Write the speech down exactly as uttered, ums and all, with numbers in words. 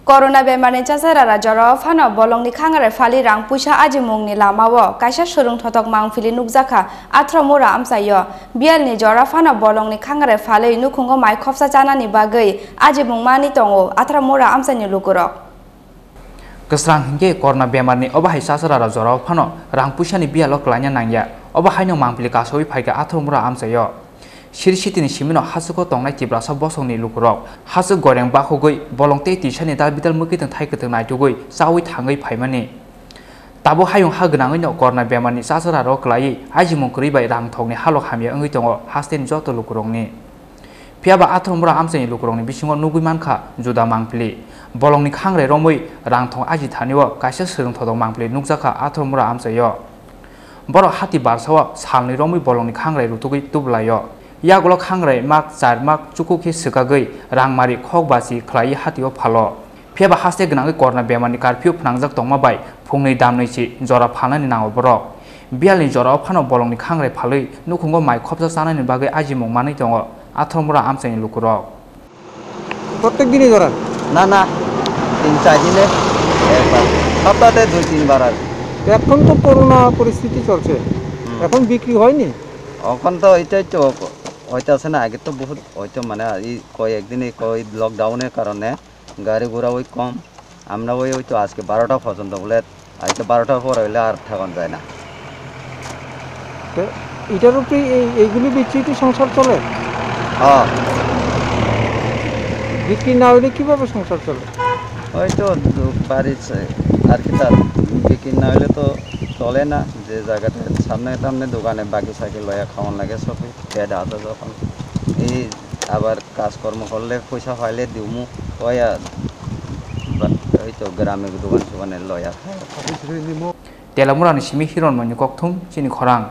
Corona bemarni chasarara jorao phano bolongni khangrai phalwi rang puisa ajimungni lamao kaisa swrwngthotok mangpili nukjakha Athramura amchaio. Bialni jora phano bolongni khangrai phalwi nukhungo mai khopsa chanani bagwi ajimung manwi tongo Athramura amchaini lukurok. Kwsrang hinkhe corona bemarni obo hai chasarara jorao phano rang puisani bialo klaina nangya. Obo haino mangpili kasawi phaikha Athramura amchaio. Siri sitini simino hachwko tongnai Tiprasa bosongni lukurok hachwk goreng bakhogwi bolong tei tisani dal bidal mwkhwtwng thai kwtwng naitugwi chawi thangwi phaimani. Tabuk hayung ha gwnangwino corona bemarni chasararo klaiwi ajimung kwrwi bai rang thokni halok hamya wngwi tongo hasteni joto lukurokni. Phiyaba Athramura amchaini lukurokni bisingo nugwi mankha juda mangpili. Bolongni khangrai romwi rang thok aji thanio kaisa swrwngthotok mangpili nukjakha Athramura amchaio. Borok hati barsao salnwi romwi bolongni khangrai rutugwi tubulaio. Yagulo khangrai mak char mak chuku khe swkagwi rangmari khok bachi khlaiwi hatio phalo. Phiyaba haste gwnangwi corona bemarni curfew phnangjak tongma bai phungnwi damnwi se jora phalnani nango borok. Bialni jorao phano bolongni khangrai phalwi nukhungo mai khopsa chanani bagwi ajimung manwi tongo Athramura amchaini lukurok. প্রত্যেক দিনই ধরেন? না, না, তিন চার দিনে একবার, সপ্তাহে দুই তিনবার আর কি। এখন তো করোনা পরিস্থিতি চলছে, হুম। এখন বিক্রি হয়নি? এখন তো এটাই তো হইতাছে না, আগে তো বহুত হইতো, মানে, এই কয়েকদিন, এই কয়েক লকডাউনের কারণে গাড়ি ঘোড়া ওই কম। আমরা ওই, ওই তো আজকে বারোটা পর্যন্ত বলে, আজকে বারোটার পর হইলে আর থাকা যায় না। তো এটার উপরে এই, এইগুলি বেচে কি সংসার চলে? হ্যাঁ। বিক্রি না হইলে কিভাবে সংসার চলে? ওই তো দু-, বাড়ির সে-, আর কি তার বিক্রি না হইলে তো চলে না। যে জায়গাতে সামনে টামনে দোকানে বাকি সাকি লয়া খাওয়ান লাগে সবই। পেট আছে যখন, এই আবার কাজকর্ম করলে পয়সা পাইলে দিমু, ওই আর বা-, ওই তো গ্রামে দোকান সোকানে লয়া খায়। Telamurani simi Hiron Moni kokthum chini khorang.